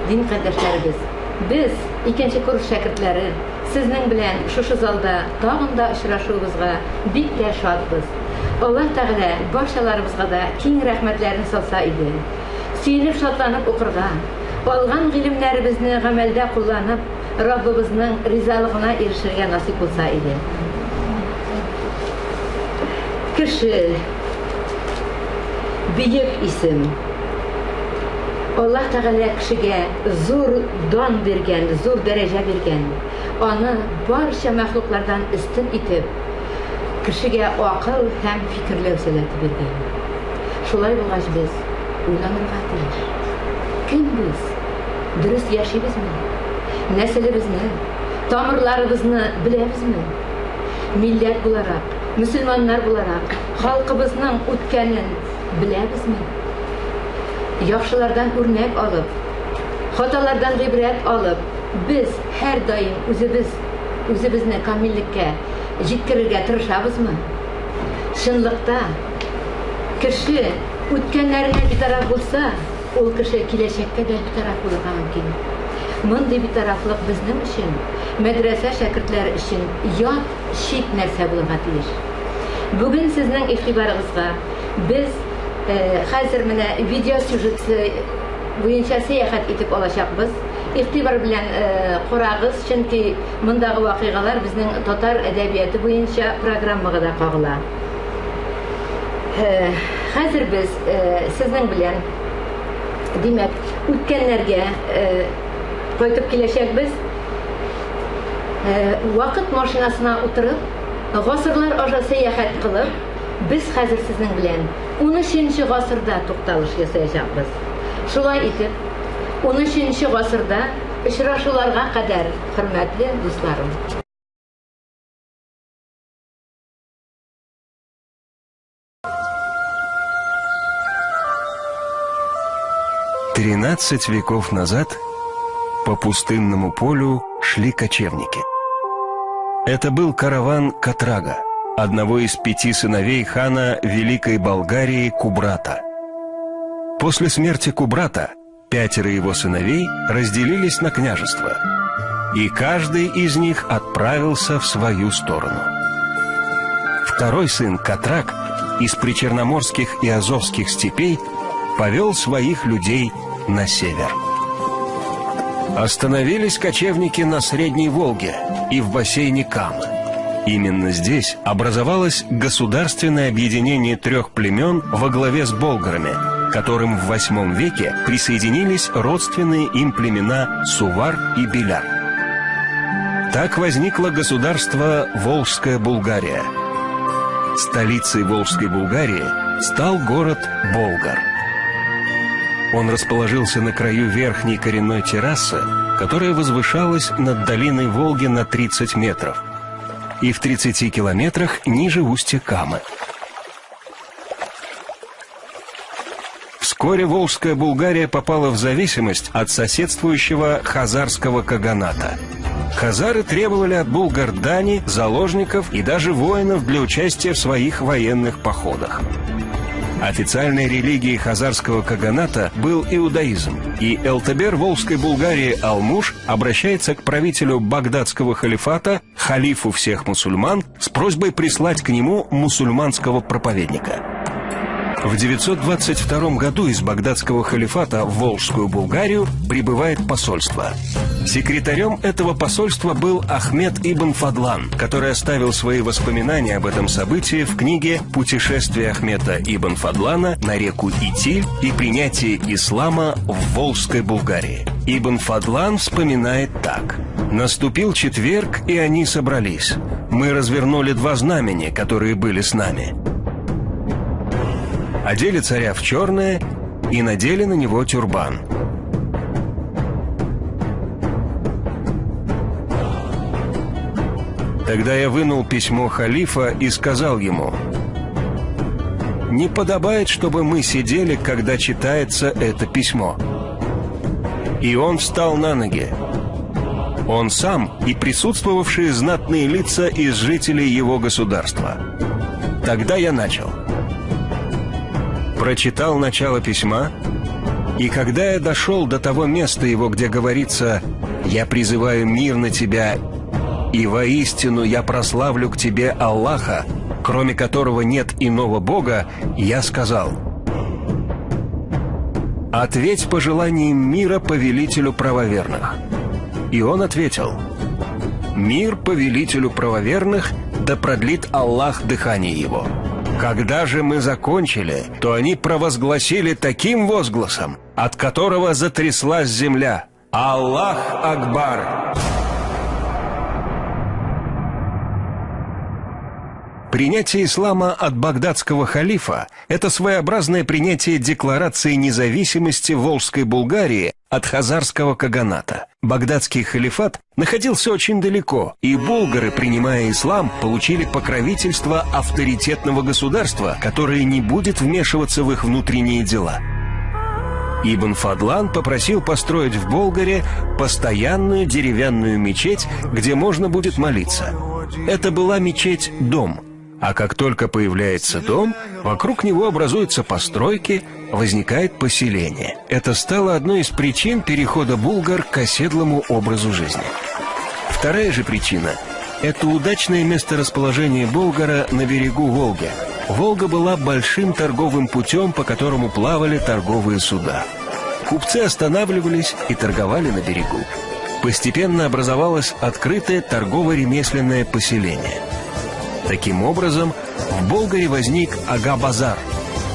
дин кардәшләребез! Без, икенче курс шәкертләре, сезнең белән шушы залда тагын да очрашуыбызга бик тә шатбыз. Аллаһ Тәгалә барчаларыбызга да киң рәхмәтләрен салса иде. Сөенеп-шатланып укырга, алган гыйлемнәребезне гамәлдә кулланып, Раббыбызның ризалыгына ирешергә насыйп булса иде. Кеше, бөек исем. Аллаһ Тәгалә кешегә зур дан биргән, зур дәрәҗә биргән. Аны барча мәхлуклардан өстен итеп, кешегә акыл һәм фикерләү сәләте биргән. Шулай булгач без уйланырга тиеш. Кем без? Дөрес яшибезме? Нәселебезне, тамырларыбызны беләбезме? Милләт буларак, мөселманнар буларак, халкыбызның үткәнен беләбезме? Яхшылардан үрнәк алып, хаталардан гыйбрәт алып, без һәрдаим үзебез үзебезне камиллеккә җиткерергә тырышабызмы? Чынлыкта, кеше үткәннәренә битараф булса, ул кеше киләчәккә дә битараф булырга мөмкин. Мондый битарафлык безнең өчен, мәдрәсә шәкертләре өчен ят, чит нәрсә булырга тиеш. Бүген сезнең игътибарыгызга без хәзер менә видеосюжет буенча сәяхәт итеп алачакбыз. Игътибар белән карагыз, чөнки мондагы вакыйгалар безнең татар әдәбияты буенча программага да кагыла. Хәзер без сезнең белән, димәк, үткәннәргә кайтып киләчәкбез. Вакыт машинасына утырып, гасырлар аша сәяхәт кылып, без хәзер сезнең белән 13 гасырда тукталыш ясаячакбыз. Шулай итеп, 13 гасырда очрашуларга кадәр, хөрмәтле дусларым! 13 веков назад по пустынному полю шли кочевники. Это был караван Катрага, одного из 5 сыновей хана Великой Болгарии Кубрата. После смерти Кубрата 5 его сыновей разделились на княжества, и каждый из них отправился в свою сторону. Второй сын Катрак из причерноморских и азовских степей повел своих людей на север. Остановились кочевники на Средней Волге и в бассейне Камы. Именно здесь образовалось государственное объединение 3 племен во главе с болгарами, которым в 8 веке присоединились родственные им племена Сувар и Беляр. Так возникло государство Волжская Булгария. Столицей Волжской Булгарии стал город Болгар. Он расположился на краю верхней коренной террасы, которая возвышалась над долиной Волги на 30 метров и в 30 километрах ниже устья Камы. Вскоре Волжская Булгария попала в зависимость от соседствующего хазарского каганата. Хазары требовали от булгар дани, заложников и даже воинов для участия в своих военных походах. Официальной религией хазарского каганата был иудаизм, и элтебер Волжской Булгарии Алмуш обращается к правителю багдадского халифата, халифу всех мусульман, с просьбой прислать к нему мусульманского проповедника. В 922 году из багдадского халифата в Волжскую Булгарию прибывает посольство. Секретарем этого посольства был Ахмед ибн Фадлан, который оставил свои воспоминания об этом событии в книге «Путешествие Ахмеда ибн Фадлана на реку Итиль и принятие ислама в Волжской Булгарии». Ибн Фадлан вспоминает так. «Наступил четверг, и они собрались. Мы развернули 2 знамени, которые были с нами. Одели царя в черное и надели на него тюрбан. Тогда я вынул письмо халифа и сказал ему: «Не подобает, чтобы мы сидели, когда читается это письмо». И он встал на ноги. Он сам и присутствовавшие знатные лица из жителей его государства. Тогда я начал. Прочитал начало письма, И когда я дошел до того места его, где говорится: «Я призываю мир на тебя, и воистину я прославлю к тебе Аллаха, кроме которого нет иного Бога», я сказал: «Ответь пожеланием мира повелителю правоверных». И он ответил: «Мир повелителю правоверных, да продлит Аллах дыхание его». Когда же мы закончили, то они провозгласили таким возгласом, от которого затряслась земля: «Аллах Акбар!» Принятие ислама от багдадского халифа – это своеобразное принятие декларации независимости Волжской Булгарии от хазарского каганата. Багдадский халифат находился очень далеко, и булгары, принимая ислам, получили покровительство авторитетного государства, которое не будет вмешиваться в их внутренние дела. Ибн Фадлан попросил построить в Болгаре постоянную деревянную мечеть, где можно будет молиться. Это была мечеть-дом. А как только появляется дом, вокруг него образуются постройки, возникает поселение. Это стало одной из причин перехода булгар к оседлому образу жизни. Вторая же причина – это удачное месторасположение Болгара на берегу Волги. Волга была большим торговым путем, по которому плавали торговые суда. Купцы останавливались и торговали на берегу. Постепенно образовалось открытое торгово-ремесленное поселение. Таким образом, в Болгаре возник Ага-базар.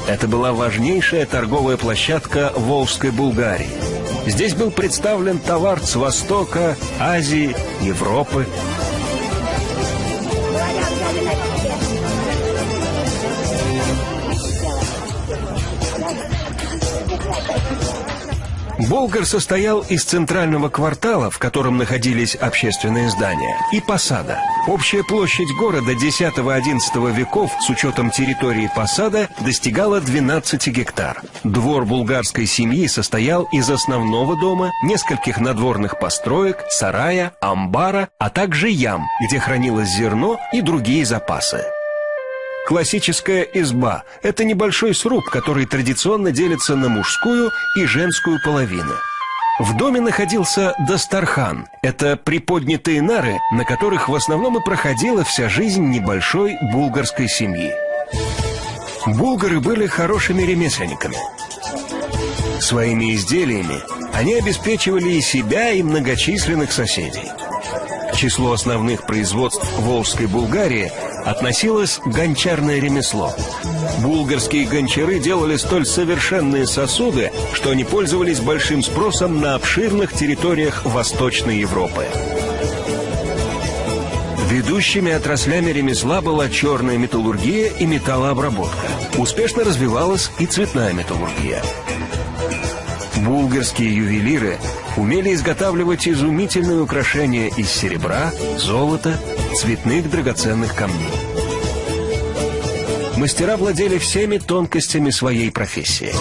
Это была важнейшая торговая площадка Волжской Булгарии. Здесь был представлен товар с Востока, Азии, Европы. Болгар состоял из центрального квартала, в котором находились общественные здания, и посада. Общая площадь города X-XI веков с учетом территории посада достигала 12 гектар. Двор булгарской семьи состоял из основного дома, нескольких надворных построек, сарая, амбара, а также ям, где хранилось зерно и другие запасы. Классическая изба – это небольшой сруб, который традиционно делится на мужскую и женскую половины. В доме находился дастархан – это приподнятые нары, на которых в основном и проходила вся жизнь небольшой булгарской семьи. Булгары были хорошими ремесленниками. Своими изделиями они обеспечивали и себя, и многочисленных соседей. К числу основных производств Волжской Булгарии относилось гончарное ремесло. Булгарские гончары делали столь совершенные сосуды, что они пользовались большим спросом на обширных территориях Восточной Европы. Ведущими отраслями ремесла была черная металлургия и металлообработка. Успешно развивалась и цветная металлургия. Булгарские ювелиры умели изготавливать изумительные украшения из серебра, золота, цветных драгоценных камней. Мастера владели всеми тонкостями своей профессии.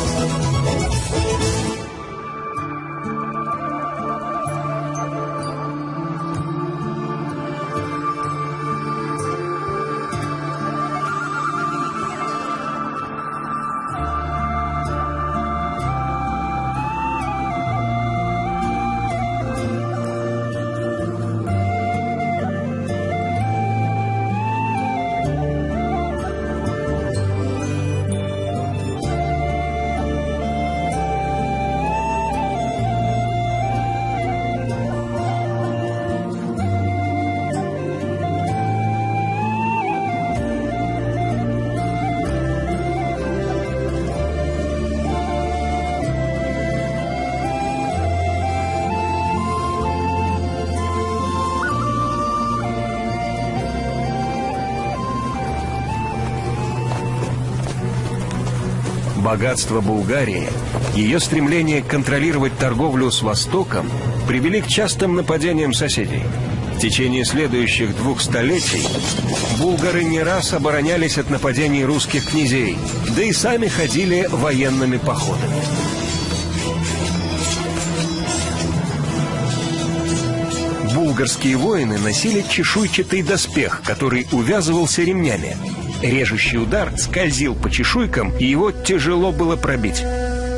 Богатство Булгарии, ее стремление контролировать торговлю с Востоком привели к частым нападениям соседей. В течение следующих 2 столетий булгары не раз оборонялись от нападений русских князей, да и сами ходили военными походами. Булгарские воины носили чешуйчатый доспех, который увязывался ремнями. Режущий удар скользил по чешуйкам, и его тяжело было пробить.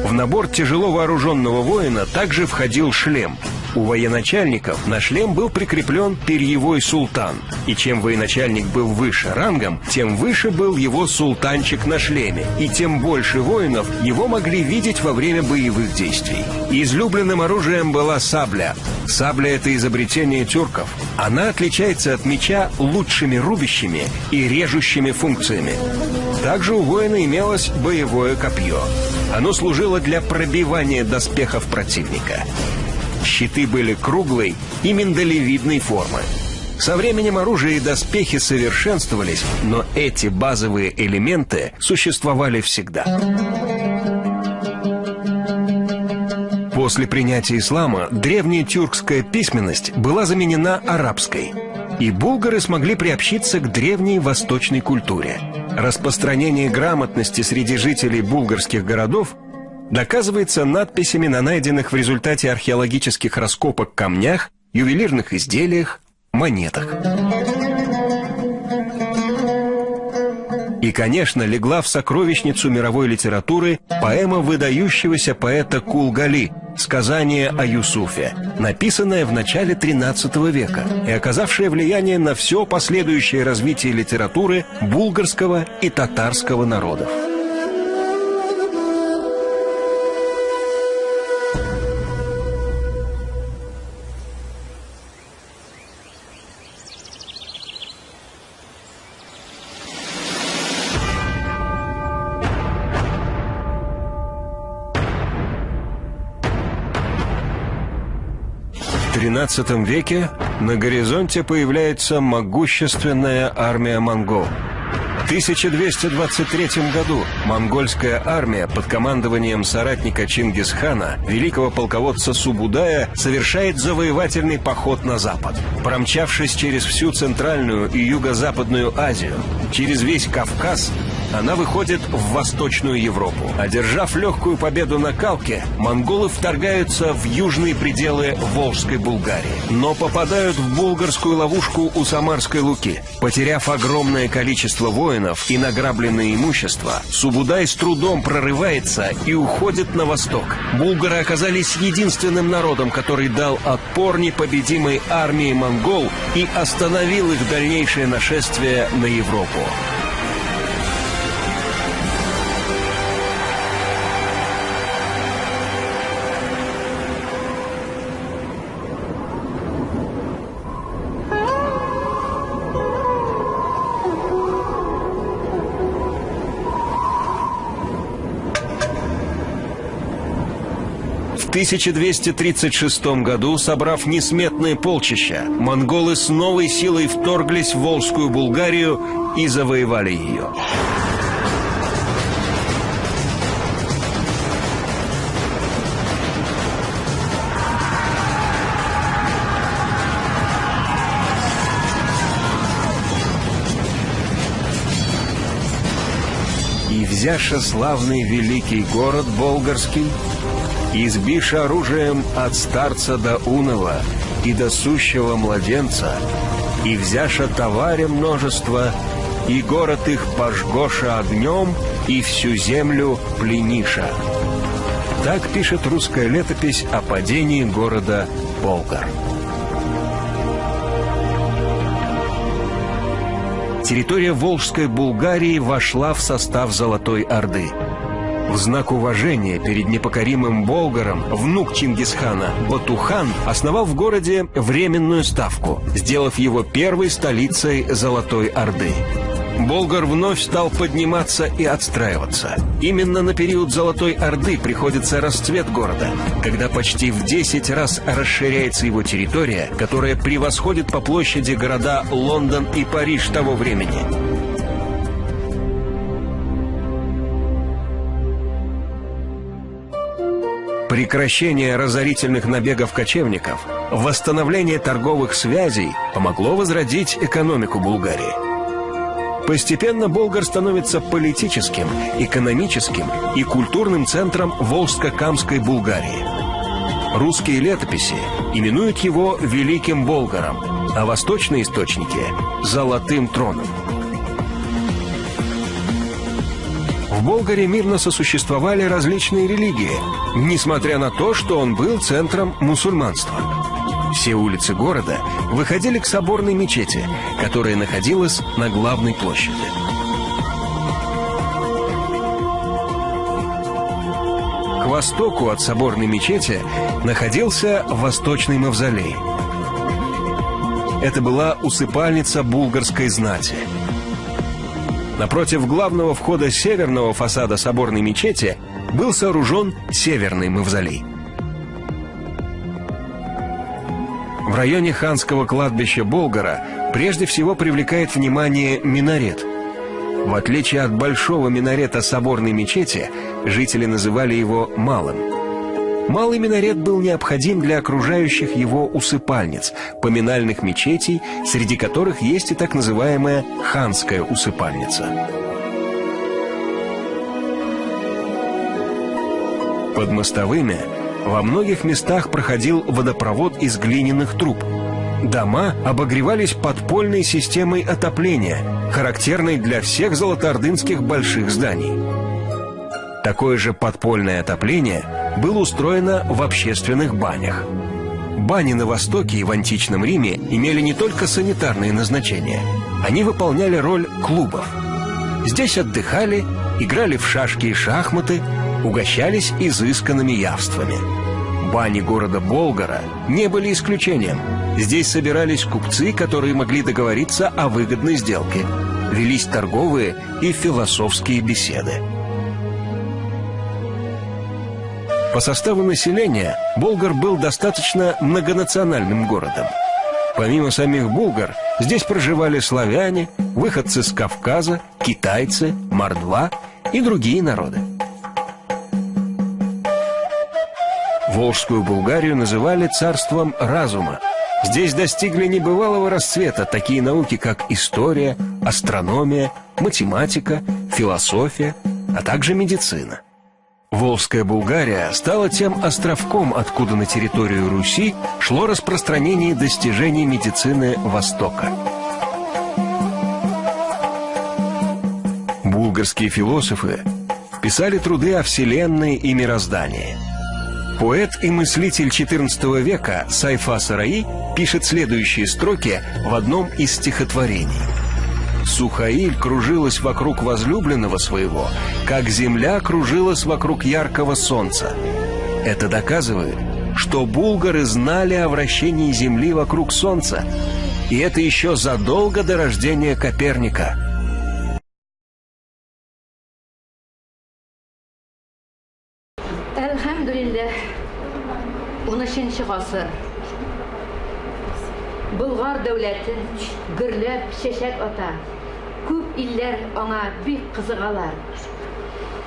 В набор тяжело вооруженного воина также входил шлем. У военачальников на шлем был прикреплен перьевой султан. И чем военачальник был выше рангом, тем выше был его султанчик на шлеме, и тем больше воинов его могли видеть во время боевых действий. Излюбленным оружием была сабля. Сабля – это изобретение тюрков. Она отличается от меча лучшими рубящими и режущими функциями. Также у воина имелось боевое копье. Оно служило для пробивания доспехов противника. Щиты были круглой и миндалевидной формы. Со временем оружие и доспехи совершенствовались, но эти базовые элементы существовали всегда. После принятия ислама древняя тюркская письменность была заменена арабской, и булгары смогли приобщиться к древней восточной культуре. Распространение грамотности среди жителей булгарских городов доказывается надписями на найденных в результате археологических раскопок камнях, ювелирных изделиях, монетах. И, конечно, легла в сокровищницу мировой литературы поэма выдающегося поэта Кул-Гали «Сказание о Юсуфе», написанная в начале XIII века и оказавшая влияние на все последующее развитие литературы булгарского и татарского народов. В XIII веке на горизонте появляется могущественная армия монгол. В 1223 году монгольская армия под командованием соратника Чингисхана, великого полководца Субудая, совершает завоевательный поход на запад. Промчавшись через всю Центральную и Юго-Западную Азию, через весь Кавказ, она выходит в Восточную Европу. Одержав легкую победу на Калке, монголы вторгаются в южные пределы Волжской Булгарии, но попадают в булгарскую ловушку у Самарской Луки. Потеряв огромное количество воинов и награбленное имущество, Субудай с трудом прорывается и уходит на восток. Булгары оказались единственным народом, который дал отпор непобедимой армии монгол и остановил их дальнейшее нашествие на Европу. В 1236 году, собрав несметные полчища, монголы с новой силой вторглись в Волжскую Булгарию и завоевали ее. И взяша славный великий город болгарский, избиша оружием от старца до унова и до сущего младенца, и взяша товаря множество, и город их пожгоша огнем, и всю землю плениша. Так пишет русская летопись о падении города Болгар. Территория Волжской Булгарии вошла в состав Золотой Орды. В знак уважения перед непокоримым Болгаром внук Чингисхана Батухан основал в городе временную ставку, сделав его первой столицей Золотой Орды. Болгар вновь стал подниматься и отстраиваться. Именно на период Золотой Орды приходится расцвет города, когда почти в 10 раз расширяется его территория, которая превосходит по площади города Лондон и Париж того времени. Прекращение разорительных набегов кочевников, восстановление торговых связей помогло возродить экономику Булгарии. Постепенно Болгар становится политическим, экономическим и культурным центром Волжско-Камской Булгарии. Русские летописи именуют его Великим Болгаром, а восточные источники – Золотым троном. В В Болгаре мирно сосуществовали различные религии, несмотря на то, что он был центром мусульманства. Все улицы города выходили к соборной мечети, которая находилась на главной площади. К востоку от соборной мечети находился Восточный мавзолей. Это была усыпальница булгарской знати. Напротив главного входа северного фасада соборной мечети был сооружен северный мавзолей. В районе ханского кладбища Болгара прежде всего привлекает внимание минарет. В отличие от большого минарета соборной мечети, жители называли его малым. Малый минарет был необходим для окружающих его усыпальниц, поминальных мечетей, среди которых есть и так называемая ханская усыпальница. Под мостовыми во многих местах проходил водопровод из глиняных труб. Дома обогревались подпольной системой отопления, характерной для всех золотоордынских больших зданий. Такое же подпольное отопление было устроено в общественных банях. Бани на Востоке и в античном Риме имели не только санитарные назначения. Они выполняли роль клубов. Здесь отдыхали, играли в шашки и шахматы, угощались изысканными явствами. Бани города Болгара не были исключением. Здесь собирались купцы, которые могли договориться о выгодной сделке. Велись торговые и философские беседы. По составу населения Болгар был достаточно многонациональным городом. Помимо самих булгар, здесь проживали славяне, выходцы с Кавказа, китайцы, мордва и другие народы. Волжскую Булгарию называли царством разума. Здесь достигли небывалого расцвета такие науки, как история, астрономия, математика, философия, а также медицина. Волжская Булгария стала тем островком, откуда на территорию Руси шло распространение достижений медицины Востока. Булгарские философы писали труды о Вселенной и мироздании. Поэт и мыслитель XIV века Сайфа Сараи пишет следующие строки в одном из стихотворений. «Сухаиль кружилась вокруг возлюбленного своего, как земля кружилась вокруг яркого солнца». Это доказывает, что булгары знали о вращении земли вокруг солнца, и это еще задолго до рождения Коперника. Әлхәмдүлилләһ, 13 гасыр. Болгар дәүләте гөрләп чәчәк ата. Күп илләр аңа бик кызыгалар.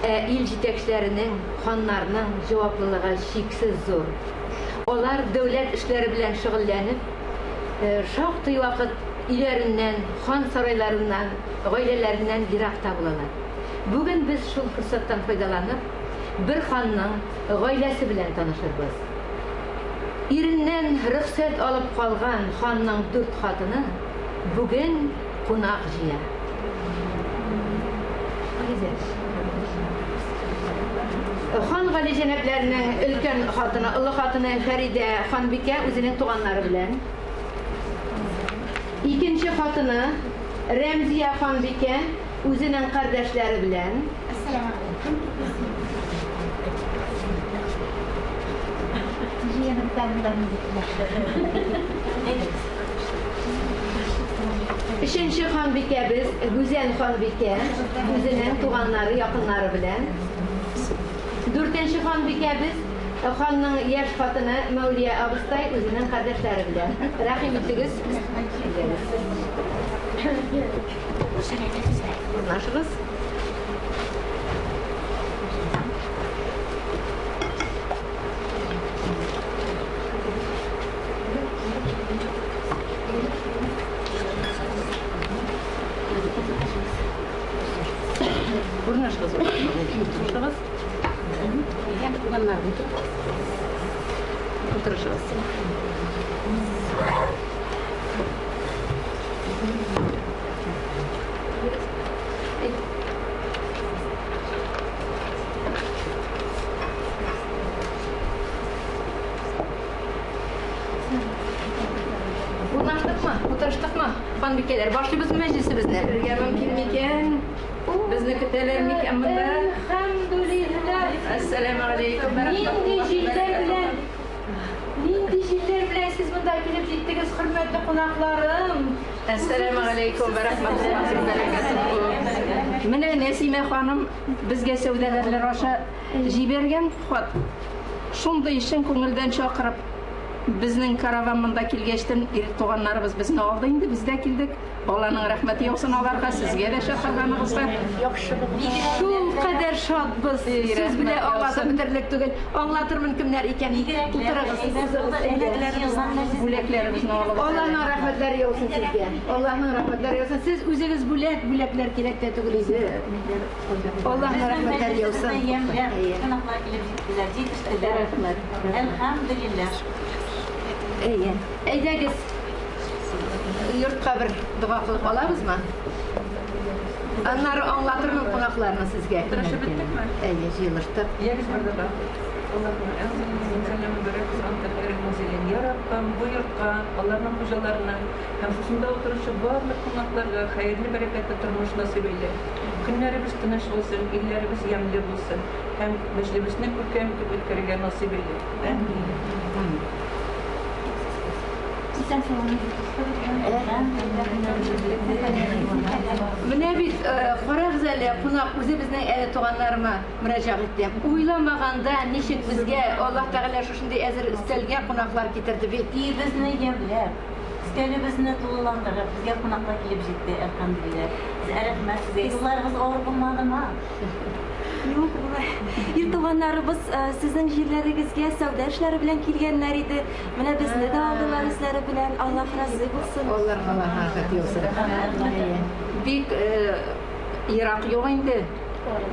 Ә ил җитәкчеләренең, ханнарның җаваплылыгы чиксез зур. Алар дәүләт эшләре белән шөгыльләнеп, шактый вакыт өйләреннән, хан сарайларыннан, гаиләләреннән еракта булалар. Бүген без шул форсаттан файдаланып, бер ханның гаиләсе белән танышырбыз. Иреннән рөхсәт алып калган ханның 4 хатыны бүген кунак җыя. Хан Гали җәнәпләренең өлкән хатыны, олы хатыны Фәридә ханбикә үзенең туганнары белән. Икенче хатыны Рәмзия ханбикә үзенең кардәшләре белән. Өченче ханбикәбез Гүзәл ханбикә үзенең туганнары, якыннары белән. Дүртенче ханбикәбез ханның яшь хатыны Мәүлия абыстай үзенең кардәшләре белән. Рәхим итегез. Урнашыгыз. Урнашыгыз. Урнашыгыз. Утырышыгыз. Ханбикәләр, башлыйбызмы мәҗлесебезне? Керергә мөмкин микән? Безне көтәләр микән монда? Әлхәмдүлилләһ. Әссәламү алейкум вә Нинди рахматуллаһи җилләр вә белән Нинди җилләр белән сез монда килеп җиттегез, хөрмәтле кунакларым? Әссәламү алейкум вә рахматуллаһи вә бәрәкәтүһ. Менә Нәсимә ханым безгә сәүдәгәрләр аша җибәргән хат. Шундый чын күңелдән чакырып, безнең караван монда килгәчтен ир туганнарыбыз безне алды инде, без дә килдек. Алланың рәхмәте яусын аларга, сезгә дә чакырганыгызга. Шул кадәр шатбыз. Сүз белән аңлатып бетерерлек түгел. Аңлатырмын кемнәр икәнен. Утырыгыз, узыгыз әйдә. Бүләкләребезне алып. Аллаһның рәхмәтләре яусын сезгә. Аллаһның рәхмәтләре яусын. Сез үзегез бүләк, бүләкләр кирәк тә түгел иде. Аллаһның рәхмәтләре яусын. Әйе. Кунаклар килеп җиттеләр, җитештеләр. Рәхмәт. Әлхәмдүлилләһ. Әйе. Әйдәгез. Йортка бер дога кылып алабызмы? Аннары аңлатырмын кунакларны сезгә. Тырышып беттекме? Әйе, җыелыштык. Ягез бер дога. Аллаһумма әнзилни минзалән мөбарәк анта хәйрул мунзилин. Я Раббым, бу йортка, аларның хуҗаларына һәм шушында утыручы барлык кунакларга хәерле бәрәкәтле тормыш насыйп әйлә. Көннәребез тыныч булсын, илләребез ямьле булсын һәм мәҗлебезне күркәм итеп үткәрергә насыйп әйлә. Амин. Менә бит, карагыз әле, кунак үзебезнең әле туганнарыма мөрәҗәгать итәм. Уйламаганда ничек безгә Аллаһ Тәгалә шушындый әзер өстәлгә кунаклар китерде бит. Өебезне ямьләп, өстәлебезне тулыландырып, безгә кунаклар килеп җитте, әлхәмдүлилләһ. Рәхмәт сезгә. Юлларыгыз авыр булмадымы? Юк, болай. Ир туганнарыбыз сезнең җирләрегезгә сәүдә эшләре белән килгәннәр иде. Менә безне дә алдылар үзләре белән. Аллаһ разый булсын. Аллаһ Аллаһ рәхмәт яусын. Әйе. Бик ерак юк инде.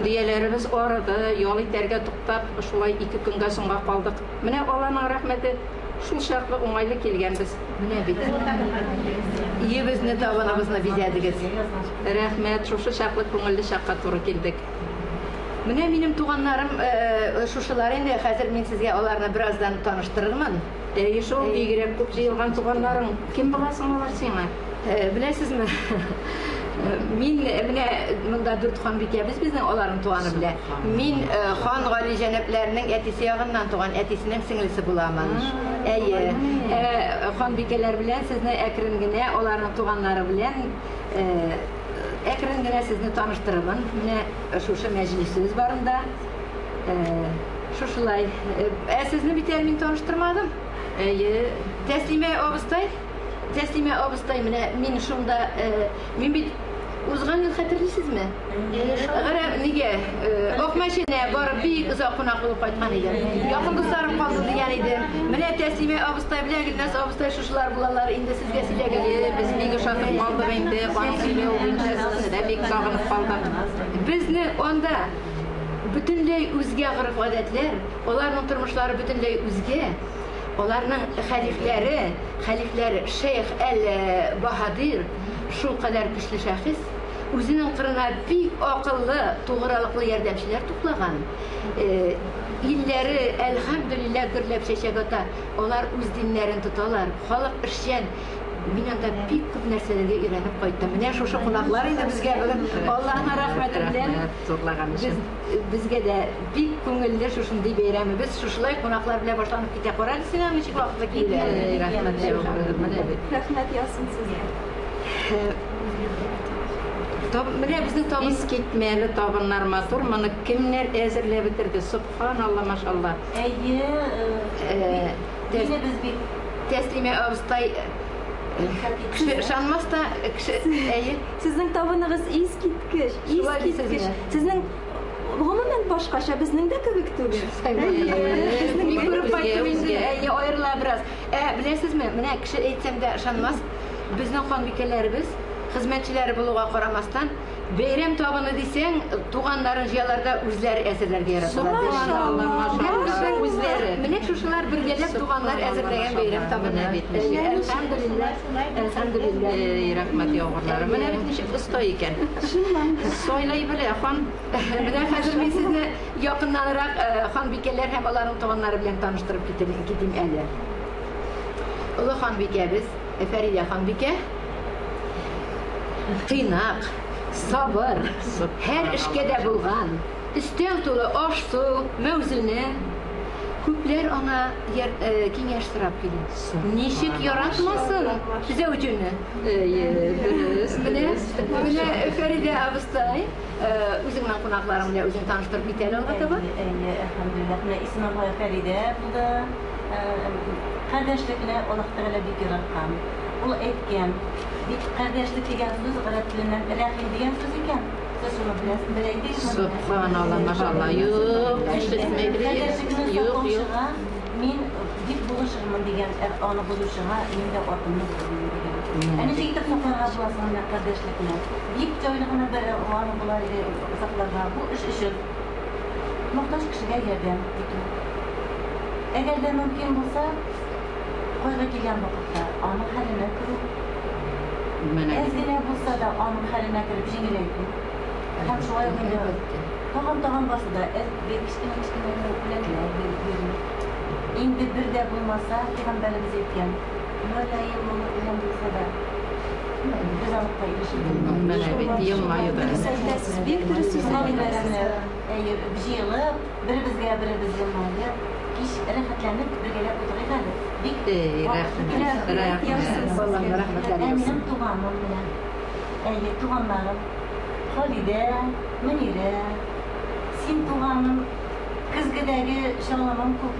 Дөяләребез арыды, ял итәргә туктап, шулай 2 көнгә соңга калдык. Менә Аллаһның рәхмәте, шул чаклы уңайлы килгәнбез. Менә бит. Өебезне, табыныбызны бизәдегез. Рәхмәт, шушы чаклы күңелле чакка туры килдек. Менә минем туганнарым шушылар инде, хәзер мин сезгә аларны бераздан таныштырырмын. Әйе шул, бигрәк күп җыелган туганнарың. Кем була соң алар сиңа? Беләсезме? Мин менә монда 4 ханбикәбез безнең аларның туганы белән. Мин хан Гали җәнәпләренең әтисе ягыннан туган әтисенең сеңлесе буламын. Әйе. Ханбикәләр белән сезне әкрен генә аларның туганнары белән әкрен генә сезне таныштырырмын. Менә шушы мәҗлесебез барында. Шушылай. Ә сезне бит әле мин таныштырмадым. Әйе. Тәслимә абыстай. Тәслимә абыстай, менә мин шунда, мин бит узган ел хәтерлисезме? Гарәп нигә Акмәченә барып бик озак кунак булып кайткан идем. Якын дусларым калды дигән идем. Менә Тәслимә абыстай белән Гөлназ абыстай шушылар булалар инде сезгә сөйләгән. Без бик ошатып калдык инде, аның сөйләве буенча сезне дә бик сагынып калдык. Безне анда бөтенләй үзгә гореф-гадәтләр, аларның тормышлары бөтенләй үзгә. Аларның хәлифләре, хәлифләре Шейх әл-Баһадир шул кадәр көчле шәхес, үзенең кырына бик акыллы, тугрылыклы ярдәмчеләр туплаган. Илләре әлхәмдүлилләһ гөрләп чәчәк ата. Алар үз диннәрен тоталар, халык эшчән. Мин анда бик күп нәрсәләргә өйрәнеп кайттым. Менә шушы кунаклар инде безгә бүген Аллаһның рәхмәте белән Рәхмәт зурлаган өчен. Безгә дә бик күңелле шушындый бәйрәмебез шушылай кунаклар белән башланып китә. Кара әле син аны ничек вакытлы килде. Рәхмәт менә бит. Рәхмәт яусын сезгә. Менә безнең табын Искитмәле табыннар матур. Моны кемнәр әзерләп бетерде? Субханалла, машалла. Әйе, динебез бик Тәслимә абыстай кеше ышанмас та, кеше әйе. Сезнең табыныгыз искиткеч, Шулай искиткеч. дисезме? Сезнең гомумән башкача безнең дә кебек түгел. Әйе, Мин күреп кайттым инде, Үзгә. әйе, аерыла бераз. Беләсезме, менә кеше әйтсәм дә ышанмас, безнең ханбикәләребез хезмәтчеләре булуга карамастан, бәйрәм табыны дисәң, туганнарын җыялар да үзләре әзерләргә яраталар. Субханалла, машалла, үзләре. Менә шушылар бергәләп туганнар әзерләгән бәйрәм табыны. Менә бит ничек. Әлхәмдүлилләһ, әлхәмдүлилләһ. Рәхмәт яугырлары. Менә бит ничек оста икән. Сайлай белә хан. Менә хәзер мин сезне якыннанрак ханбикәләр һәм аларның туганнары белән таныштырып китим әле. Олы ханбикәбез Фәридә ханбикә. Тыйнак, сабыр, һәр эшкә дә булган, өстәл тулы аш-су, мәүзүне. Күпләр аңа киңәш сорап килә. Ничек яратмасын зәүҗүне? Дөрес. Менә, менә Фәридә абыстай, үзеңнең кунакларың белән үзең таныштырып кит әле алга таба. Әйе, әлхәмдүлилләһ. Менә исемем Фәридә булды. Кардәшлекне Аллаһ Тәгалә бик яраткан. Ул әйткән, бит кардәшлек дигән сүз гарәп теленнән рәхим дигән сүз икән. Сез шуны беләсез, белә идегезме? Сөбханалла, машалла. Юк, ишетмәдек. Кардәшлекне Юк, юк. саклаучыга мин бик булышырмын дигән, ә аны бозучыга мин дә атымны бозырмын дигән. Ә ничек итеп сакларга була соң менә кардәшлекне? Бик җайлы гына бер аны була сакларга. Бу эш өчен мохтаҗ кешегә ярдәм итү. Әгәр дә мөмкин булса, кайгы килгән вакытта аның хәленә керү. Әз генә булса да аның хәленә кереп җиңеләйтү. Һәм шулай ук инде тагын-тагын басуда әз бер кечкенә-кечкенә генә бүләкләр бирү. Инде бер дә булмаса, пәйгамбәребез әйткән, мөлаем булу белән булса да, ризалыкка ирешергә. Менә бит елмаю да. Дөрес әйтәсез, бик дөрес сүзләр әйтәсез. Әйе, җыелып, беребезгә беребез елмаеп, кич рәхәтләнеп бергәләп утырыйк әле. Бик Эй, рәхмәт, рәхмәт. Аллаһның рәхмәтләре Ә яусын. минем туганым менә. Әйе, туганнарым. Халидә, Мөнирә. Син туганым, көзгедәге чалымым күп.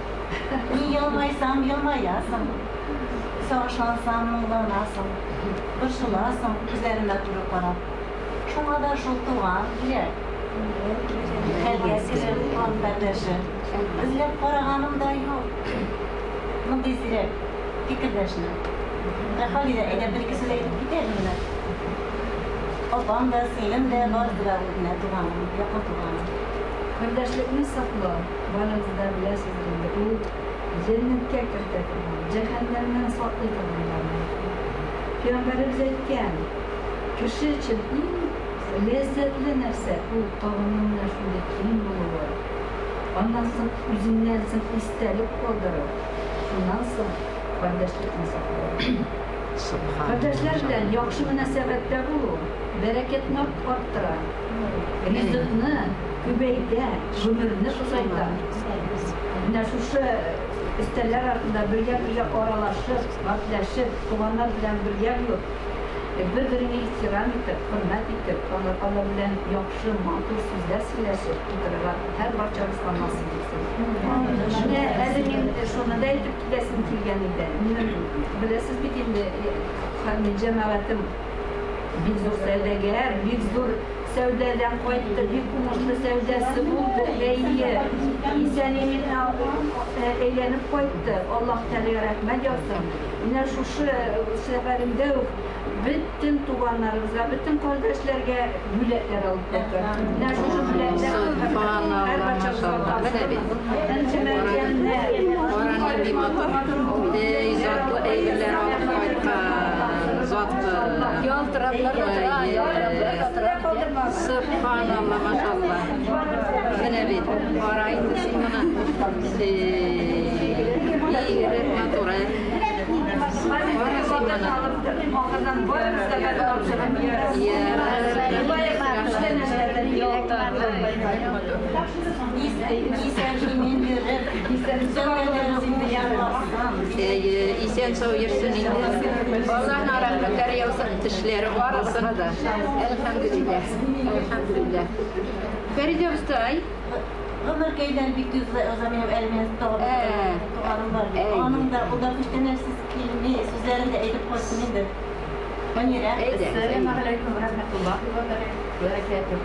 Ни елмайсам, елмаясың. Сагышлансам, моңланасың. Борчыласың, күзләремә туры карап. Шуңа да шул туган кирәк. Хәлгә кереп, кан кардәше. Эзләп караганым да юк. Мондый зирәк фикердәшне. Ә Халидә, әйдә бер-ике сүз әйтеп кит әле менә. Апам да, сеңлем дә, барысы да ул менә туганым, якын туганым. Кардәшлекне саклау, барыгыз да беләсездер инде, ул җәннәткә кертә торган, җәһәннәмнән саклый торган гамәл. Пәйгамбәребез әйткән, кеше өчен иң ләззәтле нәрсә ул табынның менә шундый киң булуы. Аннан соң үзеннән соң истәлек калдыру, шуннан соң кардәшлекне саклау. Кардәшләр белән яхшы мөнәсәбәттә булу бәрәкәтне арттыра, ризыкны күбәйтә, гомерне озайта. Менә шушы өстәлләр артында бергә-бергә аралашып, гәпләшеп, туганнар белән бергә булып, бер-береңә ихтирам итеп, хөрмәт итеп, алар белән яхшы, матур сүзләр сөйләшеп утырырга һәрбарчабызга насыйп итсен. Менә әле мин шуны да әйтеп китәсем килгән иде. Минем, беләсез бит инде, мин җәмәгатем бик зур сәүдәгәр, бик зур сәүдәдән кайтты, бик уңышлы сәүдәсе булды. Әйе, исән-имин әйләнеп кайтты. Аллаһ Тәгаләгә рәхмәт яусын. Менә шушы сәфәремдә үк бөтен туганнарыбызга, бөтен кардәшләргә бүләкләр алып кайтты. Менә шушы бүләкләр һәрбарчабызга тапшырабыз. Энҗе мәрҗәннәр, Кара нинди матур. Эй, затлы әйберләр алып кайткан. Затлы. Ялтыраплар утыра, ялтыраплар утыра. Сөбханалла, машалла. Менә бит, кара инде син моны. Эй, бигрәк матур, ә. Кара син моны. Ахырдан барыбызга да тапшырып. Исән-имин йөреп, сәүдәләрен ярласын. Әйе, исән-сау йөрсен инде. Аллаһның рәхмәтләре яусын, тешләре арылсын да. Әлхәмдүлилләһ. Әлхәмдүлилләһ. Фәридә абыстай, Гомеркәйләр бик тиз уза минем әле минем туганым бар бит. Аның да ул да күчтәнәчсез килми, сүзләрен дә әйтеп куйсын инде. Мөнирә. Әйдә. Әссәламү галәйкүм вә рәхмәтуллаһи вә бәрәкәтүһ.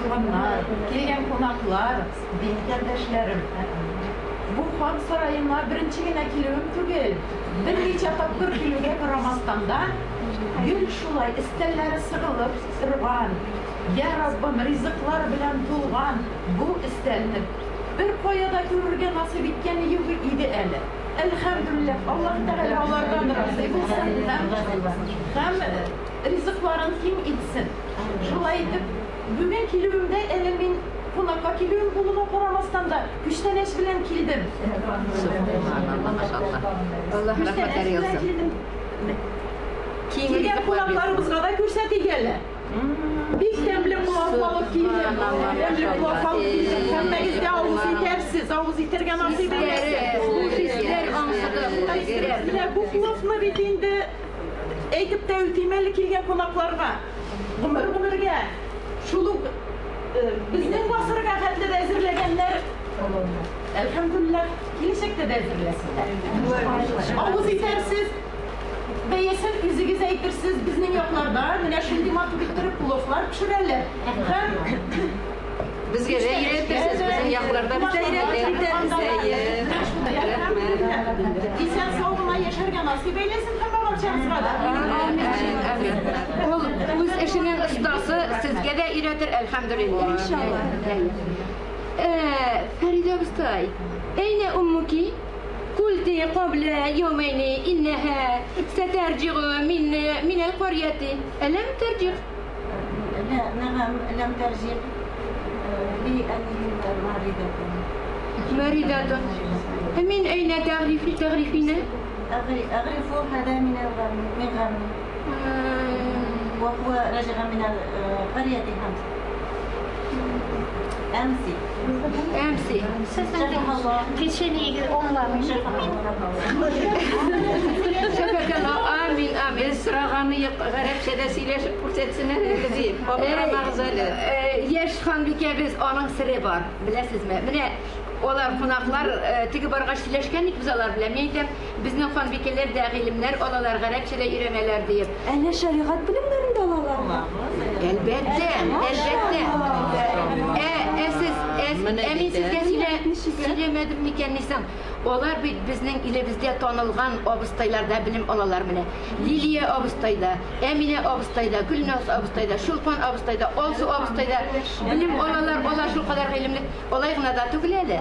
Туганнар, килгән кунаклар, дин кардәшләрем. Бу хан сараена беренче генә килүем түгел. Берничә тапкыр килүгә карамастан да, гел шулай өстәлләре сыгылып торган, я Раббым, ризыклар белән тулган бу өстәлне бер кая да күрергә насыйп иткәне юк иде әле. Әлхәмдүлилләһ, Аллаһ Тәгалә алардан разый булсын һәм ризыкларын киң итсен. Шулай итеп, бүген килүемдә әле мин кунакка килүем булуына карамастан да күчтәнәч белән килдем. Сөбханалла, машалла. Аллаһ рәхмәтләре Күчтәнәч белән яусын. килдем. Килгән кунакларыбызга да күрсәтик әле. Бик тәмле плов алып килдем. Тәмле плов алып килдем. Һәммәгез дә авыз итәрсез, авыз итәргә насыйп әйләсен. Менә бу пловны бит инде әйтеп тә үтим әле килгән кунакларга. Гомер-гомергә шул ук безнең гасырга хәтле дә әзерләгәннәр. Әлхәмдүлилләһ, киләчәктә дә әзерләсеннәр. Авыз итәрсез, бәясен үзегез әйтерсез, безнең якларда менә шундый матур иттереп пловлар пешерәләр. Һәм Безгә дә өйрәтерсез, безнең якларда без дә өйрәтәбез. Исән сау гына яшәргә насыйп әйләсен һәммә барчагызга да. Амин. Ул үз эшенең остасы, сезгә дә өйрәтер, әлхәмдүлилләһ. Иншалла. Фәридә абыстай, әйнә уммуки? قلت قبل يومين إنها سترجع من القرية، ألم ترجع؟ لا، نعم لم ترجع لأني مريضة. مريضة؟ من أين تعرفي تعرفين؟ أعرف هذا من الغرب، من غرب. وهو رجع من قرية حمص أمس. أمس. Печенье онлайн. شفاك الله، آمين آمين. Без сораганы юк, гарәпчә дә сөйләшеп күрсәтсен әле дип. Аптырамагыз әле. Яшь ханбикәбез, аның сере бар, беләсезме? Менә алар кунаклар теге баргач сөйләшкән идек без алар белән. Мин әйтәм, безнең ханбикәләр дә гыйлемнәр алалар, гарәпчә дә өйрәнәләр диеп. Әллә шәригать белемнәрен дә алалармы? Әлбәттә, әлбәттә. Ә сез, ә мин сезгә сөйләмәдем микән дисәм, алар бит безнең илебездә танылган абыстайларда белем алалар менә. Лилия абыстайда, Әминә абыстайда, Гөлназ абыстайда, Чулпан абыстайда, Алсу абыстайда белем алалар, алар шулкадәр гыйлемле. Алай гына да түгел әле.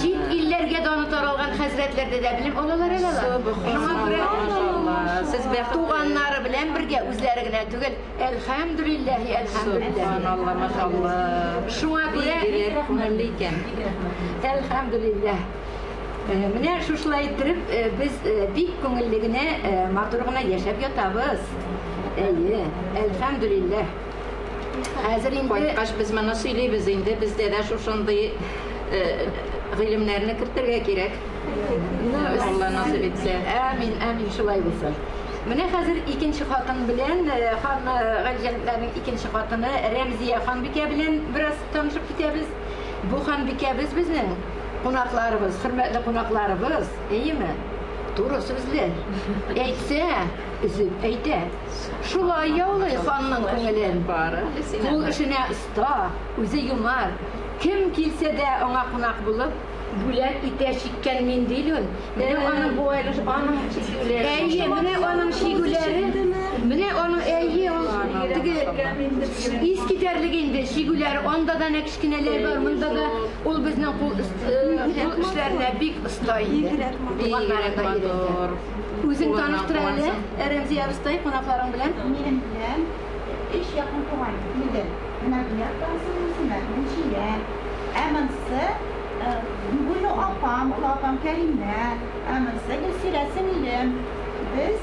Чит илләргә даны таралган хәзрәтләрдә дә белем алалар әле алар. Шуңа күрә Сез бәхетле. туганнары белән бергә үзләре генә түгел. Әлхәмдүлилләһи, әлхәмдүлилләһи. Субханалла, машалла. Шуңа күрә Бигрәк күңелле икән. Әлхәмдүлилләһ. Менә шушылай иттереп без бик күңелле генә, матур гына яшәп ятабыз. Әйе, әлхәмдүлилләһ. Хәзер инде Кайткач без моны сөйлибез инде, бездә дә шушындый гыйлемнәрне кертергә кирәк. Алла насыйп итсә. Амин, амин, шулай булсын. Менә хәзер икенче хатын белән, хан Галиҗәнәпләрнең икенче хатыны Рәмзия ханбикә белән бераз танышып китәбез. Бу ханбикәбез безнең кунакларыбыз, хөрмәтле кунакларыбыз, әйеме? Туры сүзле. Әйтсә, өзеп әйтә. Шулай яулый ханның күңелен. Бары. Кул эшенә оста, үзе юмарт. Кем килсә дә аңа кунак булып, бүләк итә чиккән мендилен. Менә аның бу аның чигүләре. Әйе, менә аның чигүләре. Менә аның әйе, ул теге ис китәрлек инде чигүләре. Анда да нә кечкенәләр бар, монда да ул безнең кул эшләренә бик оста инде. Бигрәк матур. Үзең таныштыр әле, Рәмзия абыстай, кунакларың белән. Минем белән өч якын туган инде. Менә бу яктан сеңлесенә, Мөншия. Ә монысы Гүле апам, олы апам Кәримә, ә монысы Гөлсирә сеңлем. Без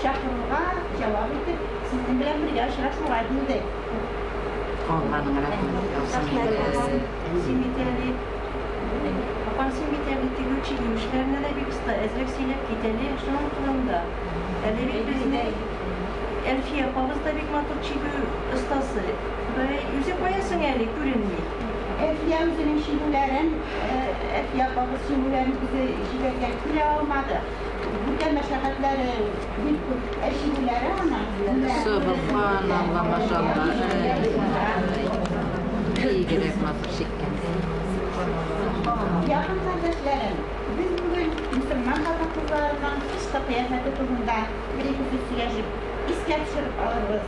чакыруга җавап итеп, сезнең белән бергә очрашуга килдек. Алланың рәхмәте яусын. Син бит әле, апам, син бит әле тегүче эшләренә дә бик оста, әзрәк сөйләп кит әле шуның турында. Әле бит безнең Әлфия апабыз да бик матур чигү остасы. Бәй, үзе каясың әле, күренми. Әлфия үзенең чигүләрен, Әлфия апабыз чигүләрен үзе җибәргән, күрә алмады. Бүтән мәшәкатьләре бик күп. Ә чигүләре аның. Субханалла, машалла. Бигрәк матур чиккән. Якын кардәшләрем, без бүген мөселман хатын-кызларының тышкы кыяфәте турында бер-ике сүз сөйләшеп, искә төшереп алырбыз.